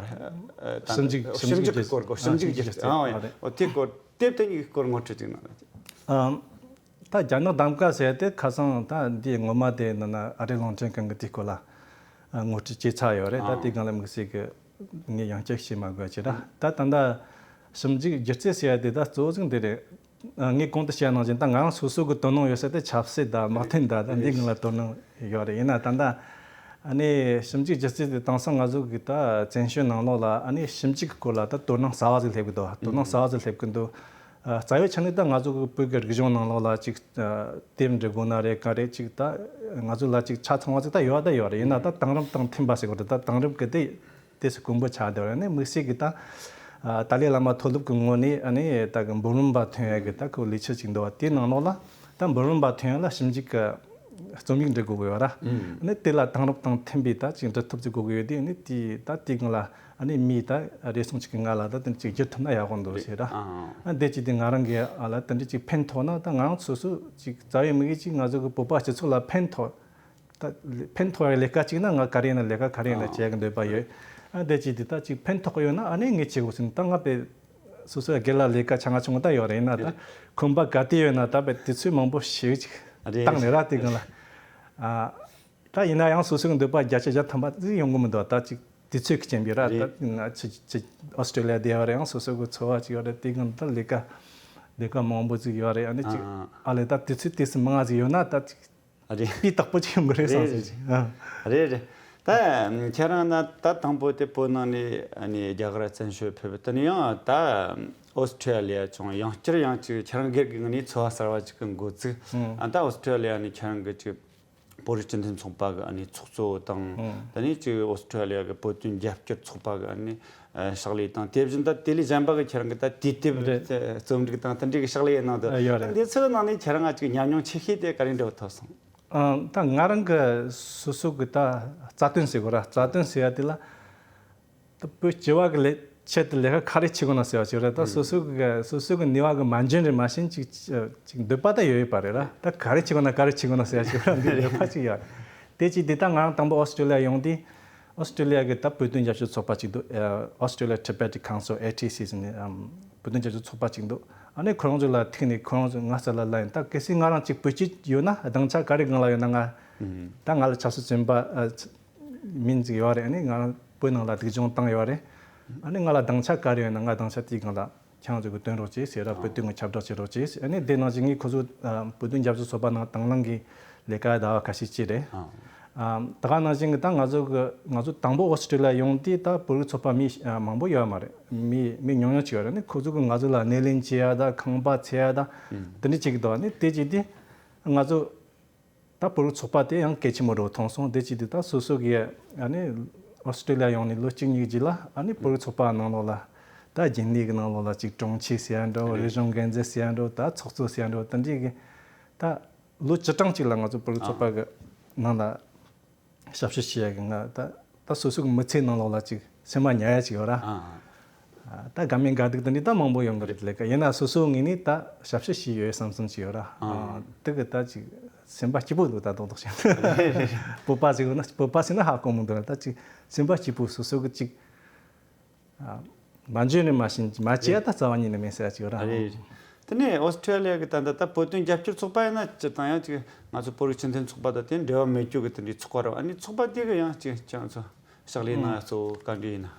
ད་ཞིབ་འཇུག་ཞིབ་འཇུག་སྒྱུ་རྩལ་སྐོར་གོ་ཞིབ་འཇུག་སྒྱུ་རྩལ། ཨ་ཨ་རེད། འོ་དེ་སྐོར་དེབ་དེ་གཉིས་ཀྱི་སྐོར་ངོ་སྤྲོད་ཅིག་གནང་རོགས་གྱིས། ཨ། ད་རྒྱ་ནག་གདམ་ཀ་ཟེར་ཡ་དེ་ཁ་སང་ད་འདི་ངོ་མ་དེ་ནི་ན་ཨ་རི་གླིང་ཕྲན་ཁང་གི་དེའི་སྐོར་ལ་ཨ་ངོ་སྤྲོད་བྱས་ཚར་ཡོད་རེད། ད་ཨ་དེའི་སྒང་ལ་དམིགས་བསལ་གྱི་ངས་ཡང་བསྐྱར་བཤད་མ་དགོས་ཀྱི་ར། ད་ད་ལྟ་ཞིབ་འཇུག་སྒྱུ་རྩལ་ཟེར་ཡ་དེ་ད་གཙོ་བོ་ཟིག་འདི་རེད། ཨ་ངས་གོང་དུ་བཤད་ནང་བཞིན་ད་ང་རང་སོ་སོ་གི་དོ་སྣང་ཡོད་ས་དེ་ཆབ་སྲིད་དང་དམག་དོན་དང་ད་འདིའི་སྒང་ལ་དོ་སྣང་ཡོད་རེད། ཡིན་ན་ད་ལྟ་ཨ་ནི་ཞིབ་འཇུག་སྒྱུ་རྩལ་དེ་དེང་སང་ང་ཚོ་གི་ད་བཙན་བྱོལ་ནང་ལོགས་ལ་ཨ་ནི་ཞིབ་འཇུག་གི་སྐོར་ལ་ད་དོ་སྣང་གསར་བ་ཟིག་སླེབས་ཀྱི་འདུག་དོ་སྣང་གསར་བ་ཟིག་སླེབས་ཀྱི་འདུག་རྩ་བའི་ཆ་ནས་ད་ང་ཚོ་གི་བོད་ཀྱི་རིག་གཞུང་ནང་ལོགས་ལ་ཅིག་དེབ་འབྲི་དགོས་ན་རེད། ག་རེ་ཅིག་ད་ང་ཚོ་ལ་ཅིག་ཆ་ཚང་བ་ཅིག་ད་ཡོད་ད་ཡོད་རེད། ཡིན་ན་ད་དེང་རབས་དང་མཐུན་པ་ཟེར་དགོས་རེད། ད་དེང་རབས་ཀྱི་དེ་དེ་སུ་དཀོན་པོ་ཆགས་བསྡད་པ་རེད། ཨ་ནི་དམིགས་བསལ་གྱི་ད་ཏཱ་ལའི་བླ་མ་མཐོ་སློབ་ཀྱི་ངོས་ནས་ཨ་ནི་ད་གི་འབུམ་རམས་པ་ཐོན་ཡ་གི་ད་ཁོ་ལས་འཆར་ཅིག་འདུག་བ། དེའི་ནང་ལོགས་ལ་ད་འབུམ་རམས་པ་ཐོན་ཡ་ལ་ཞིབ་འཇུག་གི་རྩོམ་ཡིག་འབྲི་དགོས་ཀྱི་ཡོད་ར། ཨ་ནི་དེ་ལ་དེང་རབས་དང་མཐུན་པའི་ད་ཅིག་འབྲི་ཐབས་ཅིག་དགོས་ཀྱི་ཡོད་དུས། ཨ་ནི་དེ་ད་དེའི་སྒང་ལ་ཨ་ནི་མི་ད་རེ་ཟུང་ཅིག་གིས་ང་ལ་ད་དེ་ཅིག་བསྒྱུར་ཐུབ་ན་ཡག་པོ་འདུག་ཟེར་ར། ཨ་འདི་ཅིག་དེ་ང་རང་གི་ཨ་ལ་དེ་འདྲ་ཅིག་ཕན་ཐོགས་ན། ད་ང་རང་སོ་སོ་ཅིག་རྩ་བའི་དམིགས་ཡུལ་ཅིག་ང་ཚོ་གི་བོད་པ་སྤྱི་ཚོགས་ལ་ཕན་ཐོགས། ད་ཕན་ཐོགས་ཡ་ལས་ཀ་ཅིག་ན་ང་ག་རེ་ཡིན་ན་ལས་ཀ་ག་རེ་ཡིན་ན་བྱེད་ཡ་གི་འདོད་པ་ཡོད། ཨ་འདི་ཅིག་དེ་ད་ཅིག་ཕན་ཐོགས་ཡོད་ན་ཨ་ནི་ངས་བྱེད་དགོས་ཟིན། ད་ང་དཔེ་སོ་སོའི་སྒེར་ལ་ལས་ཀ་ཆ་ང་ཆུང་ད་ཡོད་རེད། ཡིན་ན་ད་ཁོམ་པ་ག་དུས་ཡོད་ན་ད་དཔེ་དུས་ཚོད་མང་པོ་ཞིག་ཅིག་རེད། བཏང་ནས་ར་དེ་སྒང་ལ། ཨ་ད་ཡིན་ན་ཡང་སོ་སོའི་འདོད་པ་བརྒྱ་ཆ་བརྒྱ་ཐམ་པ་ཅིག་ཡོང་གི་མི་འདུག་ད་ཅིག་དུས་ཚོད་ཀྱི་རྐྱེན་པས་ར། རེད། ད་ང་ཅི་ཅི་ཨོ་སི་ཀྲི་ལི་ཡ་བསྡད་ཡོད་རེད། ཡང་སོ་སོ་གི་འཚོ་བ་ཅིག་ཡོད་རེད། དེ་སྒང་ད་ལས་ཀ་ལས་ཀ་མང་པོ་ཅིག་ཡོད་རེད། ཨ་ནི་ཅིག་ཨ་ཨ་ལས་ད་དུས་ཚོད་དུས་སུ་མང་ང་ཅིག་ཡོད་ན་ད་ཅིག་རེད། སྤུས་དག་པོ་ཅིག་ཡོང་གི་རེད་བསམ་རེད་སོང་ཅིག་ཨ། རེད་རེད། ད་ཁྱེད་རང་ན་ད་དང་པོ་དེ་བོད་ནང་ནས་ཨ་ནི་རྒྱ་གར་བཙན་བྱོལ་ཕེབས། དེ་ནས་ཡང་ད་ཨོ་སི་ཀྲི་ལི་ཡ་བྱུང་། ཡང་བསྐྱར་ཡང་ཅིག་ཁྱེད་རང་སྒེར་གྱི་ངོས་ནས་འཚོ་བ་གསར་བ་ཅིག་གི་འགོ་བཙུགས། ཨ་ད་ཨོ་སི་ཀྲི་ལི་ཡ་ནས་ཁྱེད་རང་གི་ཅིག་བོད་རིགས་སྤྱི་མཐུན་ཚོགས་པ་གི་ཨ་ནི་ཚོགས་གཙོ་དང་། ཨང་། དེ་ནས་ཅིག་ཨོ་སི་ཀྲི་ལི་ཡ་གི་བོད་དོན་རྒྱབ་སྐྱོར་ཚོགས་པ་གི་ཨ་ནི་ཕྱག་ལས་དང་། དེ་བཞིན་ད་དེ་ལས་གཞན་པ་གི་ཁྱེད་རང་གི་ད་དུས་དེབ་རེད། རྩོམ་སྒྲིག་དང་དེ་འདྲའི་གི་ཕྱག་ལས་གནང་དུས། ཨ་ཡོད་རེད། འདི་ཚོའི་ནང་ནས་ཁྱེད་རང་ང་ཅིག་ཉམས་མྱོང་ཆེ་ཤོས་དེ་ག་རེ་འདྲ་བོ་ཐོབ་སོང་། ཨང་། ད་ང་རང་གི་སོ་སོ་གི་ད་རྩ་དོན་ཟེར་དགོས་ར། རྩ་དོན་ཟེར་ཡ་དེ་ལ། ད་བོད་སྤྱི་བ་གི་ལས་ཆེད་དུ་ལས་ཀ་ག་རེ་བྱེད་དགོས་ན་ཟེར་བ་ཞིག་རེད། ད་སོ་སོ་གི་སོ་སོ་གི་ནུས་པ་གི་མ་འཇོན་རེད། མ་གཞི་ཅིག་ཅིག་འདོད་པ་ད་ཡོད་ཡོད་པ་རེད་ར། ད་ག་རེ་བྱེད་དགོས་ན་ག་རེ་བྱེད་དགོས་ན་ཟེར་བ་ཞིག་ར། འདི་འདོད་པ་ཅིག་ཡོད། དེ་ཅིག་འདི་ད་ང་རང་དང་པོ་ཨོ་སི་ཀྲི་ལི་ཡ་ཡོང་དུས་ཨོ་སི་ཀྲི་ལི་ཡ་གི་ད་བོད་དོན་རྒྱབ་སྐྱོར་ཚོགས་པ་ཅིག་འདུག་ཨ་Australia Tibet Council, A T C ཟེར་ནས་ཨམ་བོད་དོན་རྒྱབ་སྐྱོར་ཚོགས་པ་ཅིག་འདུག་ཨ་ནི་ཁོ་རང་ཚོ་ལ་ཐུག་ནས་ཁོ་རང་ཚོ་ང་རྩ་ལ་ལ་ཡིན། ད་གལ་སྲིད་ང་རང་ཅིག་བོད་སྐྱིད་ཡོད་ན་སྡིངས་ཆ་ག་རེ་སྒང་ལ་ཡོད་ན་ང་ད་ང་ལ་ཆབ་སྲིད་བཙོན་པ་ཨ། མིན་ཅིག་ཡོད་རེད། ཨ་ནི་ང་རང་བོད་ནང་ལ་སྡིག་སྦྱོང་བཏང་ཡོད་རེད། ཨ་ནི་ང་ལ་སྡིངས་ཆ་ག་རེ་ཡོད་ན་ང་སྡིངས་ཆ་དེའི་སྒང་ལ་ཁྱེད་རང་ཚོ་གི་བཏོན་རོགས་བྱེད་ཟེར་ར། བོད་དོན་གི་ཁྱབ་བསྒྲགས་བྱེད་རོགས་བྱེད་ཟེར། ཨ་ནི་དེ་ནང་བཞིན་ངས་ཁོ་ཚོ་བོད་དོན་རྒྱབ་སྐྱོར་ཚོགས་པ་ནང་དང་བླངས་ཀྱི་ལས་ཀ་ཟླ་བ་ཁ་ཤས་ཅིག་རེད། ཨ་ད་ག་ནང་བཞིན་གི་ད་ང་ཚོ་གི་ང་ཚོ་དང་པོ་ཨོ་སི་ཀྲི་ལི་ཡ་ཡོང་དུས་ད་བོད་རིགས་ཚོགས་པ་མི་མང་པོ་ཡོད་མ་རེད། མི་མི་ཉུང་ཉུང་ཅིག་ཡོད་རེད། ཨ་ནི་ཁོ་ཚོ་གི་ང་ཚོ་ལ་སྣེ་ལེན་བྱེད་ཡ་ད་ཁང་པ་བཙལ་ཡ་ད་དེ་འདྲ་ཅིག་འདུག་ཨ་ནི་དེ་ཅིག་དེ་ང་ཚོ། ད་བོད་རིགས་ཚོགས་པ་དེ་ཡང་གལ་ཆེན་པོ་རུ་མཐོང་སོང་། དེ་ཅི་སྟེ་ད་སོ་སོ་གིས་ཨ་ནི་ཨོ་སི་ཀྲི་ལི་ཡ་ཡོང་ནས་ལོ་གཅིག་གཉིས་རྗེས་ལ་ཨ་ནི་བོད་རིགས་ཚོགས་པ་ནང་ལོགས་ལ་ད་རྒྱུན་ལས་ཀྱི་ནང་ལོགས་ལ་ཅིག་དྲུང་ཆེ་ཟེར་ཡ་འདྲ་བོ། རེད། རིག་གཞུང་འགན་འཛིན་ཟེར་ཡ་འདྲ་བོ། ད་ཚོགས་གཙོ་ཟེར་ཡ་འདྲ་བོ། དེ་འདྲའི་གི་ད་ལོ་བཅུ་གྲངས་ཅིག་ལ་ང་ཚོ་བོད་རིགས་ཚོགས་པ་གི་ནང་ལ་ཞབས་ཞུ་བྱེད་ཡ་གི་ང་ད་ད་སོ་སོ་གི་མི་ཚེའི་ནང་ལོགས་ལ་ཅིག་སེམས་པ་ཉར་ཡ་ཅིག་ཡོད་ར། ཨ་ཨ། ད་དགའ་མིན་དགའ་སྡུག་དེ་འདྲ་ད་མང་པོ་ཡོང་གི་རེད། ལས་ཀ་ཡིན་ན་སོ་སོའི་ངོས་ནས་ད་ཞབས་ཞུ་བྱས་ཡོད་བསམ་བསམ་ཅིག་ཡོད་ར། ཨ་ཨ། དེ་གི་ད་ཅིག་སེམས་པ་སྐྱིད་པོ་འདུག་ད་རྡོག་རྡོག་བྱས་ན། བོད་པ་ཟེར་ན་བོད་པ་ཟེར་ན་ཧ་གོ་མི་འདུག་ར། ད་ཅིག་སེམས་པ་སྐྱིད་པོ་སོ་སོ་གི་ཅིག་ཨ་མ་འཇོན་ནི་མ་བྱིན་མ་བྱས་ད་རྩ་བ་ཉིད་ནས་མེད་ཟེར་ཡ་ཅིག་ཡོད་ར། རེད་རེད། དེ་ནས་ཨོ་སི་ཀྲི་ལི་ཡ་གི་ད་ལྟ་ད་བོད་དོན་རྒྱབ་སྐྱོར་ཚོགས་པ་ཡིན་ན་སྤྱིར་བཏང་ཡང་ཅིག་ང་ཚོ་བོད་རིགས་སྤྱི་མཐུན་ཚོགས་པ་དང་དེ་འབྲེལ་བ་མེད་རྒྱུ་གི་དེ་འདྲའི་ཚོགས་པ་རེད། ཨ་ནི་ཚོགས་པ་དེ་གི་ཡང་ཅིག་ཁྱེད་ཚོ་ཕྱག་ལས་ན་གཙོ་བོ་ག་འདྲ་ཡིན་ན།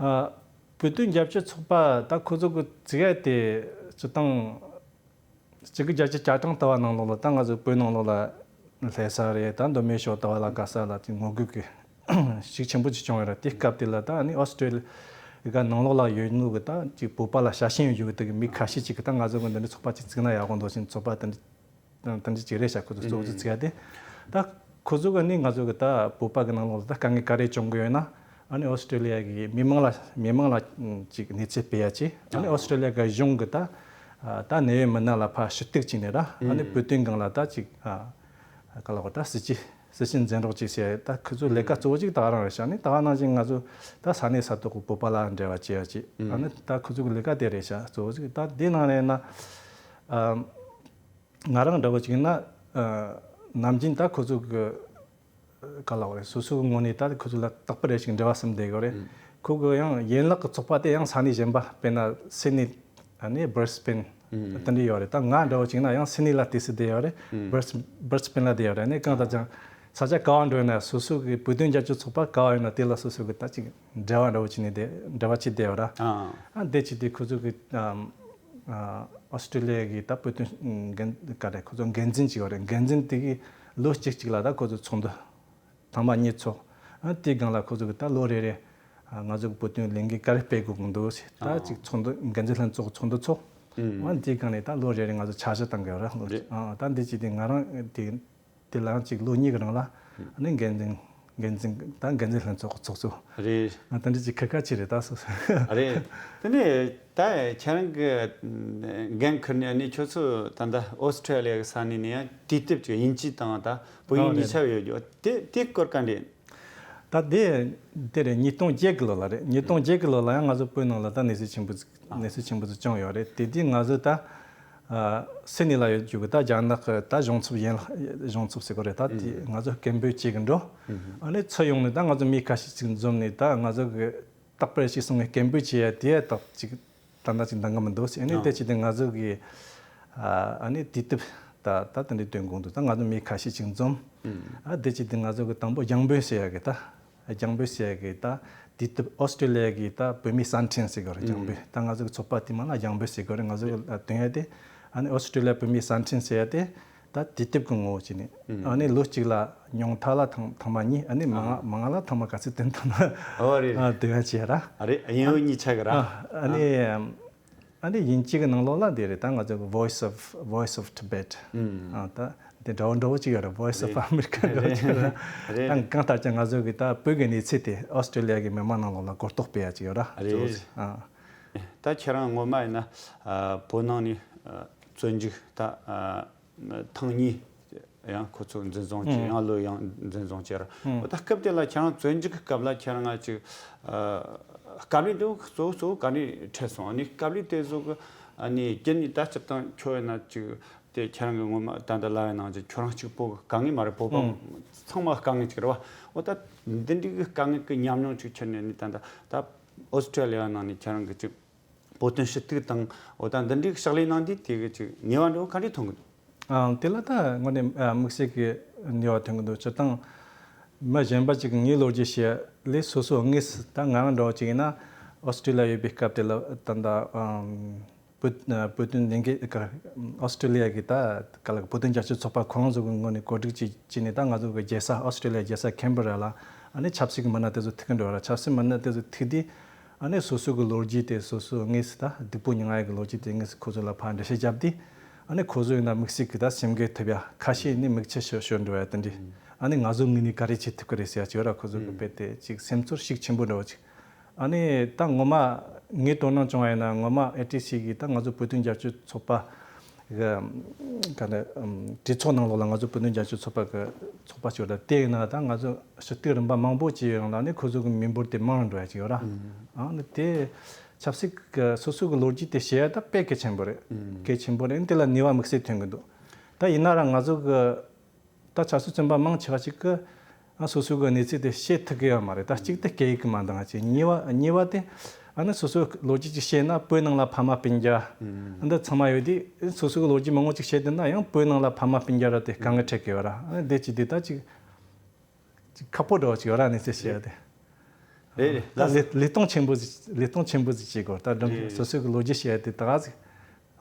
ཨ། བོད་དོན་རྒྱབ་སྐྱོར་ཚོགས་པ་ད་ཁོ་ཚོ་གི་ཙི་ག་དེ་སྤྱི་བཏང་གཅིག་དགུ་བརྒྱད་ཅུ་གྱ་གྲངས་ལྟ་བ་ནང་ལོགས་ལ་ད་ང་ཚོ་བོད་ནང་ལོགས་ལ་སླེབས་ས་རེད། ད་མདོ་སྨད་ཕྱོགས་ལྟ་བ་ལ་དགའ་ས་ལ་ཅིག་ངོ་རྒོལ་གི་ཤུགས་ཆེན་པོ་ཅིག་བྱུང་ཡོད་རེད། དེ་སྐབས་དེ་ལ་ད་ནི་ཨོ་སི་ཀྲི་ལི་ཡ་ནང་ལོགས་ལ་ཡོད་ནོ་གི་ད་ཅིག་བོད་པ་ལ་ཤ་ཞེན་ཡོད་རྒྱུ་གི་དེ་གི་མི་ཁ་ཤས་ཅིག་གི་ད་ང་ཚོ་གི་འདི་འདྲ་ཚོགས་པ་ཅིག་བཙུགས་ན་ཡག་པོ་འདུག་ཟེར་ཚོགས་པ་དེ་འདྲ་དེ་འདྲ་ཅིག་རེད་ཤག་ཁོ་ཚོ་གཙོ་བོ་ཅིག་བཙུགས་ཡ་དེ། ད་ཁོ་ཚོ་གི་ནི་ང་ཚོ་གི་ད་བོད་པ་གི་ནང་ལོགས་ལ་ད་དཀའ་ངལ་ག་རེ་བྱུང་གི་ཡོད་ན། ཨ་ནི་ཨོ་སི་ཀྲི་ལི་ཡ་གི་མི་མང་ལ་མི་མང་ལ་ཅིག་གནས་ཚུལ་སྤེལ་ཡ་ཅིག་ཨ་ནི་ཨོ་སི་ཀྲི་ལི་ཡ་གི་གཞུང་གི་ད་ད་གནད་ཡོད་མི་སྣ་ལ་ཕར་ཞུ་གཏུག་བྱས་ནས་ར། ཨ་ནི་བོད་དོན་སྒང་ལ་ད་ཅིག་ཨ་ག་ལ་གོ་ད་སྲིད་ཇུས་སྲིད་ཇུས་འཛིན་རོགས་ཅིག་ཟེར། ད་ཁོ་ཚོའི་ལས་ཀ་གཙོ་བོ་ཅིག་ད་ག་རང་རེད་ཤག་ཨ་ནི་ད་ག་ནང་བཞིན་ང་ཚོ་ད་ས་གནས་ས་ཐོག་གི་བོད་པ་ལ་འབྲེལ་བ་བྱེད་ཡ་ཅིག་ཨ་ནི་ད་ཁོ་ཚོ་གི་ལས་ཀ་དེ་རེད་ཤག་གཙོ་བོ་ཅིག་ད་དེ་ནང་ནས་ན་ཨ། ང་རང་འདྲ་བོ་ཅིག་ཡིན་ན། ཨ། ནམ་རྒྱུན་ད་ཁོ་ཚོ་གི་ག་ལ་བ་རེད། སོ་སོའི་ངོས་ནས་ད་ཁོ་ཚོ་ལ་རྟག་པར་རེ་ཞིག་འབྲེལ་བ་ཟིན་བསྡད་ཡོད་རེད། ཨུ། ཁོ་གི་ཡང་ཡན་ལག་གི་ཚོགས་པ་དེ་ཡང་ས་གནས་གཞན་པ་དཔེར་ན་སིད་ནི་ཨ་ནི་སྦར་སི་བྷེན་ཨུ། དེ་འདྲ་ཡོད་རེད། ད་ང་འདྲ་བོ་ཅིག་ཡིན་ན་ཡང་སིད་ནི་ལ་ཏོག་ཙམ་བསྡད་ཡོད་རེད། ཨུ། སྦར་སི་སྦར་སི་བྷེན་ལ་བསྡད་ཡོད་རེད། ཨ་ནི་གང་ལྟར་ཀྱང་ས་ཆ་ག་བ་འགྲོ་ཡིན་ན་སོ་སོ་གི་བོད་དོན་རྒྱབ་སྐྱོར་ཚོགས་པ་ག་བ་ཡིན་ན་དེ་ལ་སོ་སོ་གི་ད་ཅིག་འབྲེལ་བ་འདྲ་བོ་བྱས་ནས་བསྡད་འབྲེལ་བ་བྱས་བསྡད་ཡོད་ར། ཨ། ཨ་འདི་བྱས་དུས་ཁོ་ཚོ་གི་ཨ། ཨ། ཨོ་སི་ཀྲི་ལི་ཡ་གི་ད་བོད་དོན་འགན་ག་རེ་ཁོ་ཚོ་འགན་འཛིན་ཅིག་ཡོད་རེད། འགན་འཛིན་དེ་གི་ལོ་གཅིག་གཅིག་ལ་ད་ཁོ་ཚོ་ཚོགས་འདུ་ཐེངས་མ་གཉིས་ཚོགས། ཨ་དེའི་སྒང་ལ་ཁོ་ཚོ་གི་ད་ལོ་རེ་རེ་ཨ་ང་ཚོ་གི་བོད་དོན་ལས་འགུལ་ག་རེ་སྤེལ་དགོས་ཀྱི་འདུག་ཟེར་ད་ཨ་ཅིག་ཚོགས་འདུ་འགན་འཛིན་ལྷན་ཚོགས་ཚོགས་འདུ་ཚོགས། ཨང་། འདིའི་སྒང་ནས་ད་ལོ་རེ་རེ་ང་ཚོ་འཆར་གཞི་བཏང་གི་ཡོད་ར། ལོ་རེ། ཨང་། ད་འདི་བྱས་ཏེ་ང་རང་དེ་དེ་ལའང་གཅིག་ལོ་གཉིས་ཀྱི་རིང་ལ་ཨ་ནི་འགན་འཛིན་འགན་འཛིན་ད་འགན་འཛིན་ལྷན་ཚོགས་ཚོགས་གཙོ། རེད། ཨ། ད་འདི་ཅིག་ཁ་ཁ་ཅིག་རེད་ད། སོ་སོ། རེད། དེ་ནས་ད་ཁྱེད་རང་གི་འགན་འཁུར་ནས་ཨ་ནི་ཁྱོད་ཚོ་ད་ལྟ་ཨོ་སི་ཁྲི་ལི་ཡ་གི་ས་གནས་ནས་ཡང་དུས་དེབ་ཀྱི་དབྱིན་ཇི་དང་ད་བོད་ཡིག་གཉིས་ཆ་ཡོད་རྒྱུ་དེ་དེ་སྐོར་ག་འདྲས། ད་དེ་དེ་རེད། ཉིས་སྟོང་བརྒྱད་གི་ལོ་ལ་རེད། ཉིས་སྟོང་བརྒྱད་གི་ལོ་ལ་ཡང་ང་ཚོ་བོད་ནང་ལ་ད་གནས་ཚུལ་ཆེན་པོ་ཅིག་གནས་ཚུལ་ཆེན་པོ་ཅིག་བྱུང་ཡོད་རེད། དེ་དུས་ང་ཚོ་ད་ཨ་སིད་ནི་ལ་ཡོད་རྒྱུ་གི་ད་རྒྱ་ནག་གི་ད་གཞུང་ཚབ་ཡན་ལག་གཞུང་ཚབ་ཟེར་གི་རེད། ད་དེ་ང་ཚོ་སྐད་འབོད་བྱེད་གི་འགྲོ། ཨ་ནི་ཚུར་ཡོང་ནས་ད་ང་ཚོ་མི་ཁ་ཤས་ཅིག་འཛོམས་ནས་ད་ང་ཚོ་གི་རྟག་པར་ཞིག་སོང་ངས་སྐད་འབོད་བྱེད་ཡ་དེ་ཡ་ཏག་ཅིག་ཏག་ཏག་ཅིག་འདང་གི་མི་འདུག་ཟེར། ཨ་ནི་ཨ་དེ་བྱས་ཏེ་ང་ཚོ་གི་ཨ་ནི་དུས་དེབ་ད་ད་དེ་འདྲའི་སྟོན་དགོས་འདུག་ད་ང་ཚོ་མི་ཁ་ཤས་ཅིག་འཛོམས། ཨ་དེ་བྱས་ཏེ་ང་ཚོ་གི་དང་པོ་རྒྱང་འབོད་ཟེར་ཡ་གི་ད་རྒྱང་འབོད་ཟེར་ཡ་གི་ད་དུས་དེབ་ཨོ་སི་ཀྲི་ལི་ཡ་གི་ད་བོད་མིའི་གསར་འཕྲིན་ཟེར་གི་རེད། རྒྱང་འབོད། ད་ང་ཚོ་གི་ཚོགས་པ་དེ་མ་ལ་རྒྱང་འབོད་ཟེར་གི་རེད། ང་ཚོ་གི་སྟོན་ཡ་དེ་ཨ་ནི་ཨོ་སི་ཀྲི་ལི་ཡ་བོད་མིའི་གསར་འཕྲིན་ཟེར་ཡ་དེ། ད་དུས་དེབ་ཀྱི་ངོ་བོ་བྱས་ནས། ཨ་ནི་ལོ་གཅིག་ལ་ཉུང་མཐའ་ལ་ཐེངས་ཐེངས་མ་གཉིས། ཨ་ནི་མང་མང་ལ་ཐེངས་མ་ག་ཚོད་བཏོན་ཐུབ་ན། ཨོ་རེད། ཨ་དེ་ག་བྱས་ར། ཨ་རེད། དབྱིན་ཡིག་གཉིས་ཆ་གི་ར། ཨ་ནི་ཨ་ནི་དབྱིན་ཇི་གི་ནང་ལོགས་ལ་འདི་རེད། ད་ང་ཚོ་གི་Voice of Voice of Tibet། ཨ་ད་འདི་འདྲ་བོ་འདྲ་བོ་ཅིག་ཡོད་ར། Voice of America་འདྲ་བོ་ཅིག་ཡོད་ར། ད་གང་ལྟར་ཀྱང་ང་ཚོ་གི་ད་བོད་ཀྱི་གནས་ཚུལ་དེ་ཨོ་སི་ཀྲི་ལི་ཡ་གི་མི་མང་ནང་ལོགས་ལ་གོ་རྟོགས་སྤེལ་ཡ་ཅིག་ཡོད་ར། ཨ་རེད། ཨ། ད་ཁྱེད་རང་སྔོན་མ་ཡིན་ན་ཨ་བོད་ནང་ནས་ཨ་བཙོན་འཇུག་ད་ཨ་ཐེངས་གཉིས་ཡང་ཁོ་ཚོ་འཛིན་བཟུང་བྱས། ཨང་། ཡང་ལོ་ཡང་འཛིན་བཟུང་བྱས་ར། ཨང་། འོ་ད་སྐབས་དེ་ལ་ཁྱེད་རང་བཙོན་འཇུག་གི་སྐབས་ལ་ཁྱེད་རང་ང་ཅིག་ཨ་དཀའ་ལས་འདི་གཙོ་བོ་གཙོ་བོ་དཀའ་ལས་འཕྲད་སོང་། ཨ་ནི་དཀའ་ལས་དེ་ཚོ་གི་ཨ་ནི་རྒྱུན་ནས་ད་སྤྱིར་བཏང་ཁྱོད་ཡིན་ན་ཅིག་དེ་ཁྱེད་རང་གི་སྔོན་མ་ད་ལྟ་ལབ་པའི་ནང་བཞིན་ཁྱོད་རང་གཅིག་པོ་གི་དཀའ་ངལ་མ་རེད། བོད་པ་ཨང་། ཚང་མ་དཀའ་ངལ་ཅིག་རེད་བ། འོ་ད་འདི་འདྲའི་གི་དཀའ་ངལ་གི་ཉམས་མྱོང་ཅིག་ཁྱེར་ནས་ནི་ད་ལྟ་ད་ཨོ་སི་ཀྲི་ལི་ཡ་ནང་ནས་ཁྱེད་རང་གི་ཅིག་བོད་དོན་ཞུ་གཏུག་དང་། འོ་ད་འདི་འདྲའི་ཕྱག་ལས་གནང་དུས་དེ་གི་ཅིག་ནུས་པ་འདྲ་བོ་ག་འདྲས་ཐོན་གི་འདུག་ཨང་། དེ་ལ་ད་དངོས་གནས་ཨ་དམིགས་བསལ་གྱི་ནུས་པ་ཐོན་གི་འདུག་སྤྱིར་བཏང་མི་གཞན་པ་ཅིག་གིས་ངའི་ལོ་རྒྱུས་བཤད་ལས་སོ་སོ་དངོས་སུ། ད་ང་རང་འདྲ་བོ་ཅིག་ཡིན་ན་ཨོ་སི་ཀྲི་ལི་ཡ་ཡོད་པའི་སྐབས་དེ་ལ་ད་ད་ཨམ་བོད་བོད་དོན་ལས་འགུལ་ག་ཨོ་སི་ཀྲི་ལི་ཡ་གི་ད་ག་ལ་བོད་དོན་རྒྱབ་སྐྱོར་ཚོགས་པ་ཁོ་རང་ཚོ་གི་ངོས་ནས་གོ་སྒྲིག་ཅིག་བྱས་ནས། ད་ང་ཚོ་གི་རྒྱལ་ས་ཨོ་སི་ཀྲི་ལི་ཡ་རྒྱལ་ས་ཁེན་བྷ་ར་ལ་ཨ་ནི་ཆབ་སྲིད་ཀྱི་མི་སྣ་དེ་ཚོ་ཐུག་གི་འགྲོ་བ་ར། ཆབ་སྲིད་མི་སྣ་དེ་ཚོ་ཐུག་དུས་ཨ་ནི་སོ་སོ་གི་ལོ་རྒྱུས་དེ་སོ་སོ་དངོས་སུ་ད་སྡུག་པོ་མྱོང་ཡ་གི་ལོ་རྒྱུས་དེ་དངོས་སུ་ཁོ་ཚོ་ལ་ཕར་འགྲེལ་བཤད་བརྒྱབ་དུས། ཨ་ནི་ཁོ་ཚོ་ཡིན་ན་དམིགས་བསལ་གྱི་ད་སེམས་འགུལ་ཐེབས་ཡ། ཁ་ཤས་ནི་མིག་ཆུ་ཤོར་ཤོར་འགྲོ་ཡ་དེ་འདྲའི། ཨ་ནི་ང་ཚོ་ངོས་ནས་ག་རེ་བྱེད་ཐུབ་ཀྱི་རེད་ཟེར་ཡ་ཅིག་ཡོད་ར། ཁོ་ཚོ་གི་དཔེ་དེ་ཅིག་སེམས་ཚོར་ཤུགས་ཆེན་པོ་འདྲ་བོ་ཅིག་ཨ་ནི་ད་ངོ་མ་ངའི་དོ་སྣང་བྱུང་བ་ཡིན་ན། ངོ་མ་ཨེ་ཊི་སི་གི་ད་ང་ཚོ་བོད་དོན་རྒྱབ་སྐྱོར་ཚོགས་པ་གི་ག་ནི་གྲོས་ཚོགས་ནང་ལོགས་ལ་ང་ཚོ་བོད་དོན་རྒྱབ་སྐྱོར་ཚོགས་པ་གི་ཚོགས་པ་ཞིག་ཡོད་ར། དེ་ཡིན་ན་ད་ང་ཚོ་ཞུ་གཏུག་རིམ་པ་མང་པོ་ཅིག་ཡོང་ལ་ནི་ཁོ་ཚོ་གི་མི་འབོར་དེ་མང་རུ་འགྲོ་ཡ་ཅིག་ཡོད་ར། ཨ་ནི་དེ་ཆབ་སྲིད་གི་སོ་སོ་གི་ལོ་རྒྱུས་དེ་བཤད་ཡ་ད་དཔེ་གལ་ཆེན་པོ་རེད། གལ་ཆེན་པོ་རེད། དེ་ལ་ནུས་པ་དམིགས་བསལ་ཐོན་གི་འདུག་ད་ཡིན་ན་ར་ང་ཚོ་གི་ད་ཆབ་སྲིད་བཙོན་པ་མང་ཆེ་བ་ཞིག་གིས་ཨ་སོ་སོ་གི་གནས་ཚུལ་དེ་བཤད་ཐུབ་ཀྱི་ཡོད་མ་རེད། ད་གཅིག་དེ་སྐད་ཡིག་གི་མ་འདང་ཅིག་གཉིས་པ་གཉིས་པ་དེ་ཨ་ནི་སོ་སོ་ལོ་རྒྱུས་ཅིག་བཤད་ན་བོད་ནང་ལ་ཕ་མ་སྤུན་ཀྱག་འདི་ཚང་མ་ཡོད་དུས། སོ་སོ་གི་ལོ་རྒྱུས་མང་པོ་ཅིག་བཤད་བསྡད་ན་ཡང་བོད་ནང་ལ་ཕ་མ་སྤུན་ཀྱག་ར་དེ་དཀའ་ངལ་འཕྲད་ཀྱི་ཡོད་ར། ཨ་ནི་དེ་ཅིག་དེ་ད་ཅིག་ཅིག་ཁག་པོ་འདྲ་བོ་ཅིག་ཡོད་ར། གནས་ཚུལ་བཤད་ཡ་དེ། རེད་རེད། ད་ལས་ལས་སྟངས་ཆེན་པོ་ཞིག་ལས་སྟངས་ཆེན་པོ་ཞིག་བྱེད་དགོས། ད་སྒྲུང་རེད། སོ་སོ་གི་ལོ་རྒྱུས་བཤད་ཡ་དེ་ད་ག་ཟིག་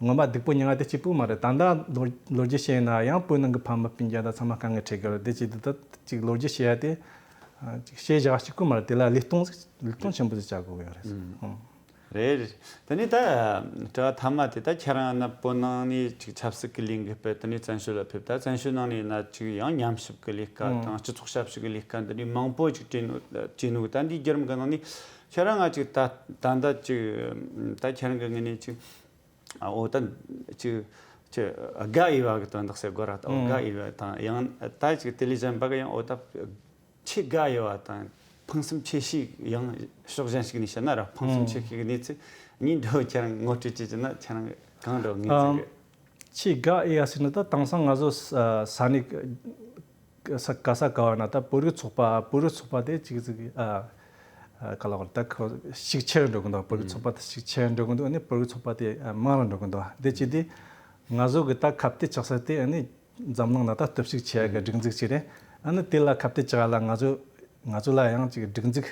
ངོ་མ་སྡུག་པོ་མྱོང་ཡ་དེ་གཅིག་པུ་མ་རེད། ད་ལྟ་ལོ་ལོ་རྒྱུས་བཤད་ན་ཡང་བོད་ནང་གི་ཕ་མ་སྤུན་ཀྱག་ད་ཚང་མ་དཀའ་ངལ་འཕྲད་གི་རེད། དེ་ཅིག་དེ་ད་ཅིག་ལོ་རྒྱུས་བཤད་ཡ་དེ་ཨ་ཅིག་བཤད་བཞག་གཅིག་པུ་མ་རེད། དེ་ལ་ལས་སྟངས་ལས་སྟངས་ཆེན་པོ་ཞིག་བྱ་དགོས་ཀྱི་ཡོད་རེད། ཨང་། རེད་རེད། དེ་ནས་ད་དྲི་བ་མཐའ་མ་དེ། ད་ཁྱེད་རང་ན་བོད་ནང་ནས་ཅིག་ཆབ་སྲིད་ཀྱི་ལས་འགུལ་སྤེལ། དེ་ནས་བཙན་བྱོལ་ལ་ཕེབས། ད་བཙན་བྱོལ་ནང་ནས་ན་ཅིག་ཡང་ཉམས་ཞིབ་ཀྱི་ལས་ཀ་ཨང་དང་སྤྱི་ཚོགས་ཞབས་ཞུ་གི་ལས་ཀ་འདི་འདྲའི་མང་པོ་ཅིག་བྲིས་ནོ་བྲིས་ནོ། ད་འདིའི་བརྒྱུད་རིམ་གྱི་ནང་ནས་ཁྱེད་རང་ང་ཅིག་ད་ད་ལྟ་ཅིག་ད་ཁྱེད་རང་གི་ངོས་ནས་ཅིག་ཨ་འོ་ད་ཅིག་ཅིག་དགའ་འོས་པ་གི་དོན་དག་ཟེར་དགོས་ར། ད་འོ་ཨང་དགའ་འོས་པ་དང་ཡང་ད་ཅིག་དེ་ལས་གཞན་པ་གི་ཡང་འོ་ད་ཆེས་དགའ་འོས་པ་དང་ཕུན་སུམ་ཆེ་ཤོས་ཡང་ཕྱོགས་གཞན་ཞིག་ནས་བཤད་ན་ར། ཕུན་སུམ་ཆེ་ཤོས་ཀྱི་གནས་ཚུལ་གཉིས་འདྲ་བོ་ཁྱེད་རང་ངོ་སྤྲོད་བྱེད་ཀྱི་ན་ཁྱེད་རང་གང་འདྲ་བོ་ངེས་ཚིག་གི་ཆེས་དགའ་འོས་པ་ཟེར་ན། ད་དེང་སང་ང་ཚོ་ས་ས་གནས་ས་ག་ས་ག་བ་ན་ད་བོད་རིགས་ཚོགས་པ་བོད་རིགས་ཚོགས་པ་དེ་ཅིག་ཅིག་ཨ་ཨ་ག་ལ་བར་ད་ཁོ་ཤུགས་ཆེ་རུ་འགྲོ་གི་འདུག་བོད་རིགས་ཚོགས་པ་དེ་ཤུགས་ཆེ་རུ་འགྲོ་གི་འདུག་ཨ་ནི་བོད་རིགས་ཚོགས་པ་དེ་ཨ་མང་རུ་འགྲོ་གི་འདུག་དེ་ཅིག་དེ་ང་ཚོ་གི་ད་ཁ་གཏད་གཅོག་ས་དེ་ཨ་ནི་འཛམ་གླིང་ནང་ད་སྟོབས་ཤུགས་ཆེ་ཡ་གི་སྒྲིག་འཛུགས་ཅིག་རེད། ཨ་ནི་དེ་ལ་ཁ་གཏད་གཅོག་ཡ་ལ་ང་ཚོ་ང་ཚོ་ལ་ཡང་ཅིག་སྒྲིག་འཛུགས་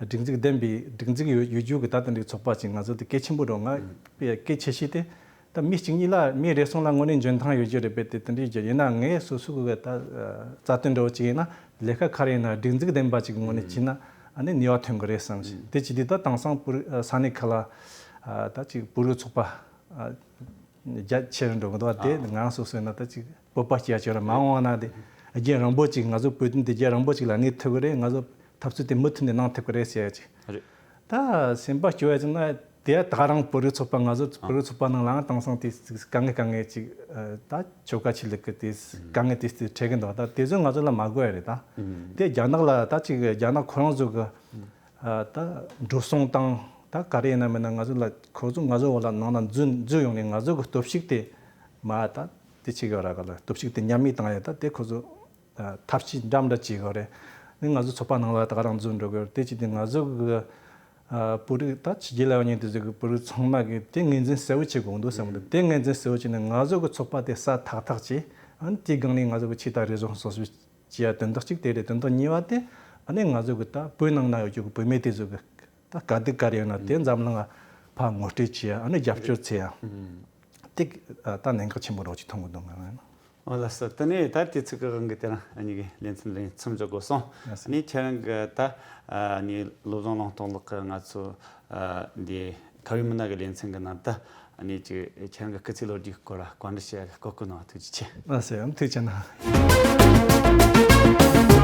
སྒྲིག་འཛུགས་ལྡན་པའི་སྒྲིག་འཛུགས་ཡོད་ཡོད་རྒྱུ་གི་ད་དེ་འདྲའི་ཚོགས་པ་ཅིག་ང་ཚོ་དེ་གལ་ཆེན་པོ་འགྲོ། ང་དཔེ་གལ་ཆེ་ཤོས་དེ་ད་མི་གཅིག་གཉིས་ལ་མི་རེ་ཟུང་ལ་དངོས་གནས་འཇོན་ཐང་ཡོད་རྒྱུ་རེད་པས། དེ་དེ་འདྲའི་རྒྱུ་ཡིན་ན་ངས་སོ་སོ་གི་ད་རྩ་དོན་འདྲ་བོ་ཅིག་ཡིན་ན་ལས་ཀ་ག་རེ་ཡིན་ན་སྒྲིག་འཛུགས་ལྡན་པ་ཅིག་དངོས་གནས་བྱས་ན་ཨ་ནི་ནུས་པ་ཐོན་གི་རེད་བསམ་ཞིང་། དེ་བྱས་དུས་ད་དེང་སང་བོད་ས་གནས་ཁག་ལ་ད་ཅིག་བོད་རིགས་ཚོགས་པ། ཨ། རྒྱ་ཆེར་འགྲོ་གི་འདུག་བ། དེ་ང་རང་སོ་སོའི་ནང་ད་ཅིག་སྤོབས་པ་སྐྱེ་ཡ་ཅིག་ཡོད་རེད། མ་འོངས་པ་ན་དེ་རྒྱུན་རིང་པོ་ཅིག་ང་ཚོ་བོད་དོན་དེ་རྒྱུན་རིང་པོ་ཅིག་ལ་གནས་ཐུབ་ཀྱི་རེད། ང་ཚོ་འཐབ་རྩོད་དེ་མུ་མཐུད་ནས་གནང་ཐུབ་ཀྱི་རེད་ཟེར་ཡ་ཅིག་རེད། ད་སེམས་པ་སྐྱོ་བ་ཅིག་ན་དེ་ད་རང་བོད་རིགས་ཚོགས་པ། ང་ཚོ་བོད་རིགས་ཚོགས་པ་ནང་ལའང་དེང་སང་དེ་དཀའ་ངལ་དཀའ་ངལ་ཅིག་ད་ཆོལ་ཁ་ཆེ་ལུགས་ཀྱི་དེ་དཀའ་ངལ་དེ་དེ་འཕྲད་ཀྱི་འདུག་ད་དེ་ཚོ་ང་ཚོ་ལ་མ་དགོས་ཡ་རེད། ད་དེ་རྒྱ་ནག་ལ་ད་ཅིག་རྒྱ་ནག་ཁོ་རང་ཚོ་གི་ད་འགྲོ་སོང་དང་ད་ག་རེ་ཡིན་ན་མིན་ན་ང་ཚོ་ལ་ཁོ་ཚོ་ང་ཚོ་འོག་ལ་ནང་ལ་འཛུལ་འཛུལ་ཡོང་ནས་ང་ཚོ་གི་སྟོབས་ཤུགས་དེ་མ་ད་དེ་ཆེ་གི་ར་ག་ལ་སྟོབས་ཤུགས་དེ་ཉམས་མེད་བཏང་ཡ་ད་དེ་ཁོ་ཚོ་ཐབས་ཤེས་འདྲ་མི་འདྲ་བྱེད་དགོས་རེད། ནི་ང་ཚོ་ཚོགས་པ་ནང་ལ་ད་ག་རང་འཛུལ་འགྲོ་གི་རེད། དེ་ཅི་དེ་ང་ཚོ་གི་བོད་རིགས་ད་ཕྱི་རྒྱལ་ལ་ཡོད་མཁན་དེ་ཚོ་གི་བོད་རིགས་ཚང་མ་གི་དེ་ངོས་འཛིན་གསལ་བོ་བྱེད་དགོས་འདུག་བསམ་གི་འདུག་དེ་ངོས་འཛིན་གསལ་བོ་བྱས་ནས་ང་ཚོ་གི་ཚོགས་པ་དེ་སྲ་ཐག་ཐག་བྱས། ཨ་ནི་དེའི་སྒང་ནས་ང་ཚོ་གི་ཆེ་ད་རེ་ཟུང་སོ་སོ་བྱེད་ཡ་དོན་དག་གཅིག་དེ་རེད། དོན་དག་གཉིས་པ་དེ་ཨ་ནི་ང་ཚོ་གི་ད་བོད་ནང་ན་ཡོད་རྒྱུ་གི་བུད་མེད་དེ་ཚོ་གི་ད་དཀའ་སྡུག་ག་རེ་ཡོད་ན་དེ་འཛམ་གླིང་ལ་ཕར་ངོ་སྤྲོད་བྱེད་ཡ། ཨ་ནི་རྒྱབ་སྐྱོར་བྱེད་ཡ། དེ་ད་གནད་འགག་ཆེན་པོ་རོགས་ཅིག་མཐོང་གི་འདུག་ང་ཨོ་ལགས་སོ། དེ་ནས་ད་དུས་ཚོད་ཀྱི་དབང་གིས་དེ་རིང་ཨ་ནི་གི་ལེ་ཚན་འདི་མཚམས་འཇོག་དགོས་སོང་། ལགས་སོ། ཨ་ནི་ཁྱེད་རང་གི་ད་ཨ་ནི་བློ་བཟང་ལུང་རྟོགས་ལགས་ཀྱིས་ང་ཚོ་ཨ་འདི་ཁ་བའི་མི་སྣ་གི་ལེ་ཚན་གྱི་ནང་དུ་ཨ་ནི་ཅིག་ཁྱེད་རང་གི་སྐུ་ཚེ་ལོ་རྒྱུས་སྐོར་ལ་བཀའ་འདྲི་བྱེད་ཡ་གི་སྐོར་གནང་བ། ཐུགས་རྗེ་ཆེ། ལགས་སོ། ཡང་ཐུགས་རྗེ་གནང་།